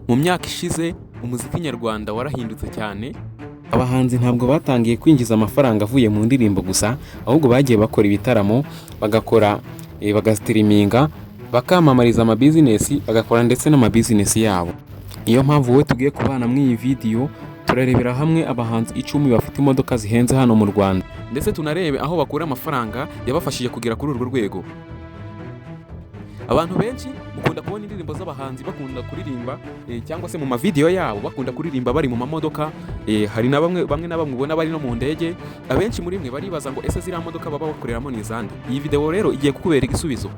Mu myaka ishize umuziki nyarwanda warahindutse cyane. Abahanzi ntabwo batangiye kwinjiza amafaranga avuye mu ndirimbo gusa, ahubwo bagiye bakora ibitaramo, bagakora bagastreaminga, bakamamariza amabizinesi, bagakora ndetse n'amabizinesi yabo. Niyo mpamvu wowe tugiye kubana muri iyi video, turarebera hamwe abahanzi 10 bafite imodoka zihenze hano mu Rwanda, ndetse tunarebe aho bakura amafaranga yabafashije kugera kuri urwo rwego. Abantu benshi mukunda kubona indirimbo z'abahanzi bakunda kuririmba cyangwa se mu mavideyo yabo bakunda kuririmba bari mu mamodoka. Hari na bamwe, bamwe na bamwe ubona bari no mu ndege. Abenshi muri mwe baribaza ngo: "Ese ziriya modoka baba bakoreramo ni izande?" Iyi video rero igiye kukubera igisubizo,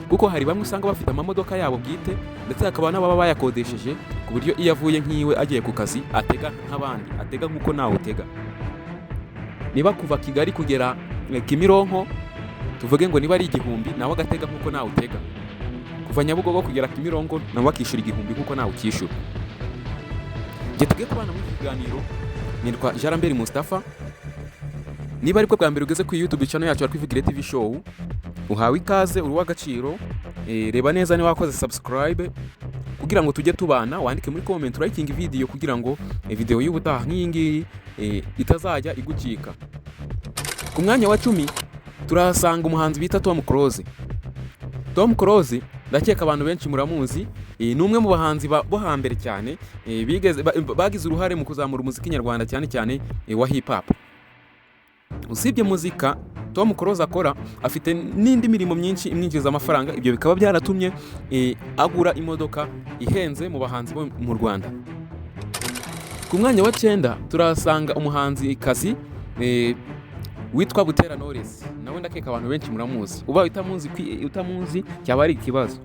kuko hari bamwe usanga bafite amamodoka yabo bwite, ndetse hakaba n'ababa bayakodesheje, ku buryo iyo avuye nk'iwe agiye ku kazi atega nk'abandi, atega nk'uko nawe utega. Niba kuva Kigali kugera Kimironko, tuvuge ngo niba ari 1000, nawe agatega nk'uko nawe utega. Kuva Nyabugogo kugera Kimironko, nawe akishyura 1000 nk'uko nawe ukishyura. Njye tugiye kubana muri iki kiganiro nitwa Jaramberi Mustafa. Niba aribwo bwa mbere ugeze kuri YouTube channel yacu ya Twivugire TV Show, uhawe ikaze, uri uw'agaciro. Reba neza niba wakoze subscribe kugira ngo tujye tubana, wandike muri comment, liking video, kugira ngo video y'ubutaha nk'iyi ngiyi itazajya igucika. Ku mwanya wa 10 turahasanga umuhanzi bita Tom Close. Tom Close ndakeka abantu benshi muramuzi. Ni umwe mu bahanzi bo hambere cyane bigeze bagize uruhare mu kuzamura umuziki nyarwanda, cyane cyane wa hip hop. Usibye muzika Tom Close akora, afite n'indi mirimo myinshi imwinjiriza amafaranga. Ibyo bikaba byaratumye agura imodoka ihenze mu bahanzi bo mu Rwanda. Ku mwanya wa 9 turahasanga umuhanzi kazi witwa Butera Knowless. Nawe ndakeka abantu benshi muramuzi. Ubaye utamuzi, utamuzi cyaba ari ikibazo.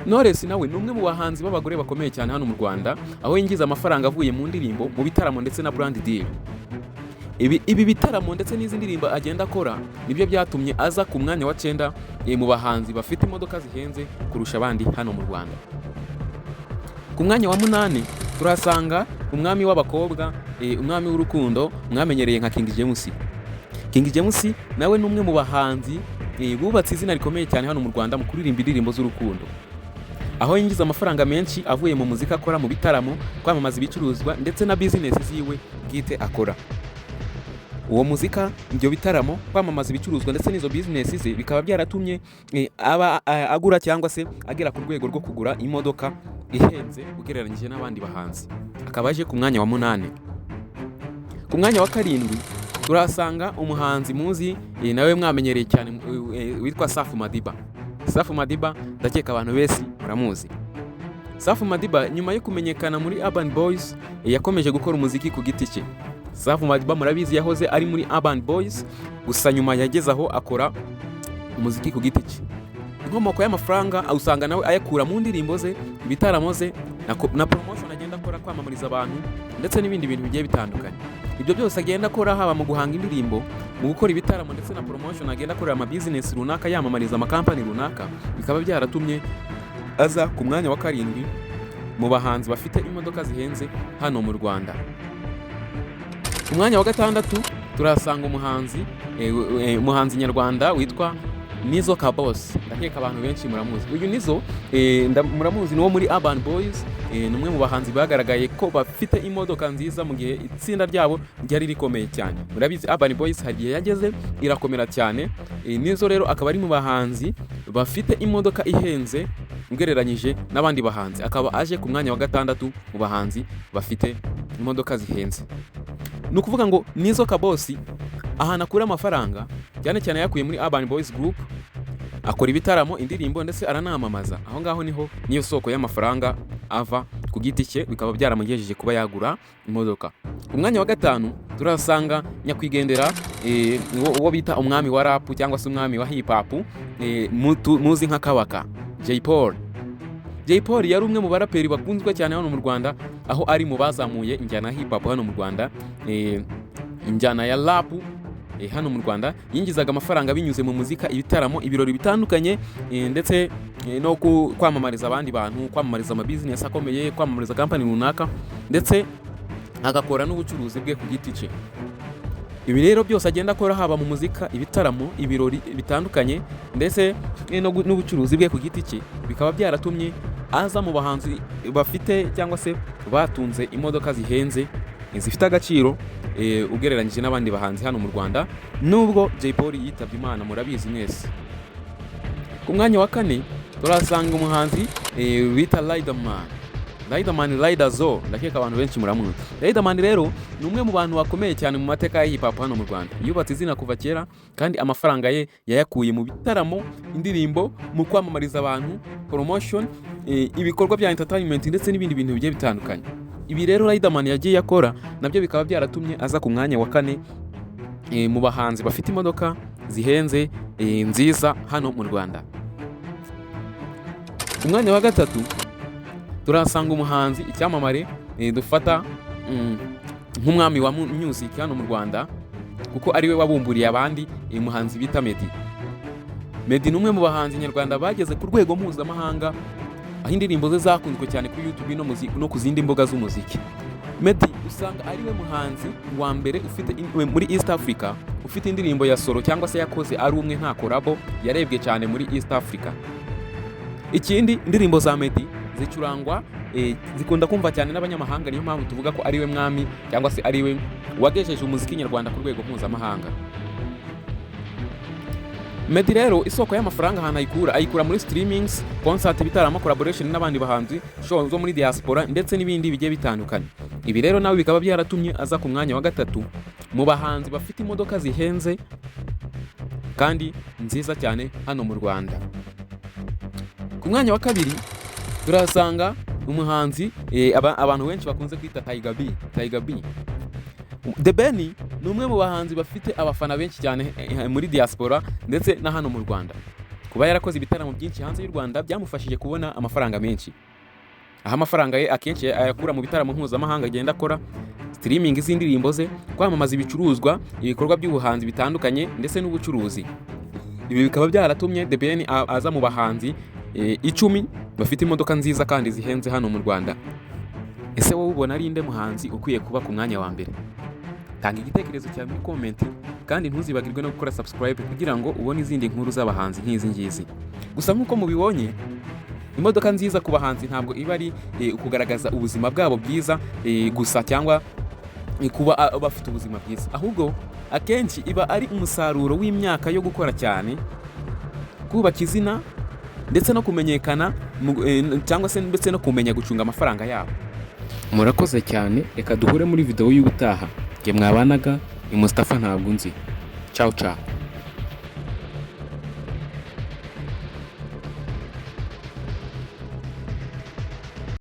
Knowless nawe ni umwe mu bahanzi b'abagore bakomeye cyane hano mu Rwanda, aho yinjiza amafaranga avuye mu ndirimbo, mu bitaramo ndetse na brand deal. Ibi bitaramo ndetse n'izi ndirimbo agenda akora nibyo byatumye aza ku mwanya wa 9 mu bahanzi bafite imodoka zihenze kurusha abandi hano mu Rwanda. Ku mwanya wa 8 turasanga umwami w'abakobwa, umwami w'urukundo mwamenyereye nka King James. King James nawe ni umwe mu bahanzi bubatse izina rikomeye cyane hano mu Rwanda mu kuririmba indirimbo z'urukundo, aho yinjiza amafaranga menshi avuye mu muziki akora, mu bitaramo, kwamamaza ibicuruzwa ndetse na bizinesi ziwe bwite akora. Uwo muzika, ibyo bitaramo, kwamamaza ibicuruzwa ndetse n'izo bizinesi ze bikaba byaratumye aba agura cyangwa se agera ku rwego rwo kugura imodoka ihenze ugereranyije n'abandi bahanzi, akaba aje ku mwanya wa 8. Ku mwanya wa 7 turahasanga umuhanzi muzi, nawe mwamenyereye cyane, witwa Safu Madiba. Safu Madiba ndakeka abantu benshi muramuzi. Safu Madiba nyuma yo kumenyekana muri Urban Boys, yakomeje gukora umuziki ku giti cye. Safu Madiba murabizi yahoze ari muri Urban Boys, gusa nyuma yageze aho akora umuziki ku giti cye. Inkomoko y'amafaranga usanga nawe ayakura mu ndirimbo ze, ibitaramo ze na promotion agenda akora, kwamamariza abantu ndetse n'ibindi bintu bigiye bitandukanye. Ibyo byose agenda akora, haba mu guhanga indirimbo, mu gukora ibitaramo ndetse na promotion agenda akorera amabizinesi runaka, yamamariza amakampani runaka, bikaba byaratumye aza ku mwanya wa 7 mu bahanzi bafite imodoka zihenze hano mu Rwanda. Ku mwanya wa 6 turahasanga umuhanzi nyarwanda witwa Nizo Kabos. Ndakeka abantu benshi muramuzi. Uyu Nizo muramuzi, ni uwo muri Urban Boys. Ni umwe mu bahanzi bagaragaye ko bafite imodoka nziza mu gihe itsinda ryabo ryari rikomeye cyane. Murabizi, Urban Boys hari igihe yageze irakomera cyane. Nizo rero akaba ari mu bahanzi bafite imodoka ihenze ugereranyije n'abandi bahanzi, akaba aje ku mwanya wa 6 mu bahanzi bafite imodoka zihenze. Ni ukuvuga ngo Nizo Kabosi ahantu akura amafaranga cyane cyane yakuye muri Urban Boys Group, akora ibitaramo, indirimbo ndetse aranamamaza. Aho ngaho niho niyo soko y'amafaranga ava ku giti cye, bikaba byaramugejeje kuba yagura imodoka. Ku mwanya wa 5 turasanga nyakwigendera, uwo bita umwami wa rap cyangwa se umwami wa hip hop, muzi nka Kabaka, Jay Polly. Jay Polly yari umwe mu baraperi bakunzwe cyane hano mu Rwanda, aho ari mu bazamuye injyana ya hip hop hano mu Rwanda, injyana ya rap hano mu Rwanda. Yinjizaga amafaranga binyuze mu muzika, ibitaramo, ibirori bitandukanye, ndetse no kwamamariza abandi bantu, kwamamariza amabizinesi akomeye, kwamamariza kampani runaka, ndetse agakora n'ubucuruzi bwe ku giti cye. Ibi rero byose agenda akora, haba mu muzika, ibitaramo, ibirori bitandukanye ndetse n'ubucuruzi bwe ku giti cye, bikaba byaratumye aza mu bahanzi bafite cyangwa se batunze imodoka zihenze, zifite agaciro, ugereranyije n'abandi bahanzi hano mu Rwanda, nubwo Jay Polly yitabye Imana, murabizi mwese. Ku mwanya wa kane turasanga umuhanzi bita Riderman. Riderman, Riderzo, ndakeka abantu benshi muramuzi. Riderman rero ni umwe mu bantu bakomeye cyane mu mateka ya hip hop hano mu Rwanda. Yubatse izina kuva kera, kandi amafaranga ye yayakuye mu bitaramo, indirimbo, mu kwamamariza abantu, promotion, ibikorwa bya entertainment ndetse n'ibindi bintu bigiye bitandukanye. Ibi rero Riderman yagiye akora nabyo bikaba byaratumye aza ku mwanya wa kane mu bahanzi bafite imodoka zihenze, nziza hano mu Rwanda. Ku mwanya wa gatatu turahasanga umuhanzi icyamamare, dufata nk'umwami wa music hano mu Rwanda, kuko ariwe wabumburiye abandi, umuhanzi bita Meddy. Meddy ni umwe mu bahanzi nyarwanda bageze ku rwego mpuzamahanga, aho indirimbo ze zakunzwe cyane kuri YouTube no ku zindi mbuga z'umuziki. Meddy usanga ariwe muhanzi wa mbere ufite muri East Africa ufite indirimbo ya solo, cyangwa se yakoze ari umwe nta collabo, yarebwe cyane muri East Africa. Ikindi, indirimbo za Meddy zicurangwa, zikunda kumva cyane n'abanyamahanga. Niyo mpamvu tuvuga ko ariwe mwami cyangwa se ariwe wagejeje umuziki nyarwanda ku rwego mpuzamahanga. Meddy rero, isoko y'amafaranga ahantu ayikura, ayikura muri streamings, concert, ibitaramo, collaboration n'abandi bahanzi, show zo muri diaspora ndetse n'ibindi bigiye bitandukanye. Ibi rero nawe bikaba byaratumye aza ku mwanya wa gatatu mu bahanzi bafite imodoka zihenze kandi nziza cyane hano mu Rwanda. Ku mwanya wa kabiri turahasanga umuhanzi abantu benshi bakunze kwita Tiger B. Tiger B, The Ben, ni umwe mu bahanzi bafite abafana benshi cyane muri diaspora ndetse na hano mu Rwanda. Kuba yarakoze ibitaramo byinshi hanze y'u Rwanda byamufashije kubona amafaranga menshi, aho amafaranga ye akenshi ayakura mu bitaramo mpuzamahanga agenda akora, streaming z'indirimbo ze, kwamamaza ibicuruzwa, ibikorwa by'ubuhanzi bitandukanye ndetse n'ubucuruzi. Ibi bikaba byaratumye The Ben aza mu bahanzi 10 bafite imodoka nziza kandi zihenze hano mu Rwanda. Ese wowe ubona ari inde muhanzi ukwiye kuba ku mwanya wa mbere? Tanga igitekerezo cyawe muri comment, kandi ntuzibagirwe no gukora subscribe kugira ngo ubone izindi nkuru z'abahanzi nk'izi ngizi. Gusa nk'uko mubibonye, imodoka nziza ku bahanzi ntabwo iba ari kugaragaza ubuzima bwabo bwiza gusa cyangwa kuba bafite ubuzima bwiza, ahubwo akenshi iba ari umusaruro w'imyaka yo gukora cyane, kubaka izina ndetse no kumenyekana cyangwa se ndetse no kumenya gucunga amafaranga yabo. Murakoze cyane, reka duhure muri video y'ubutaha. Njye mwabanaga ni Mustafa, ntabwo nzi. Ciao ciao.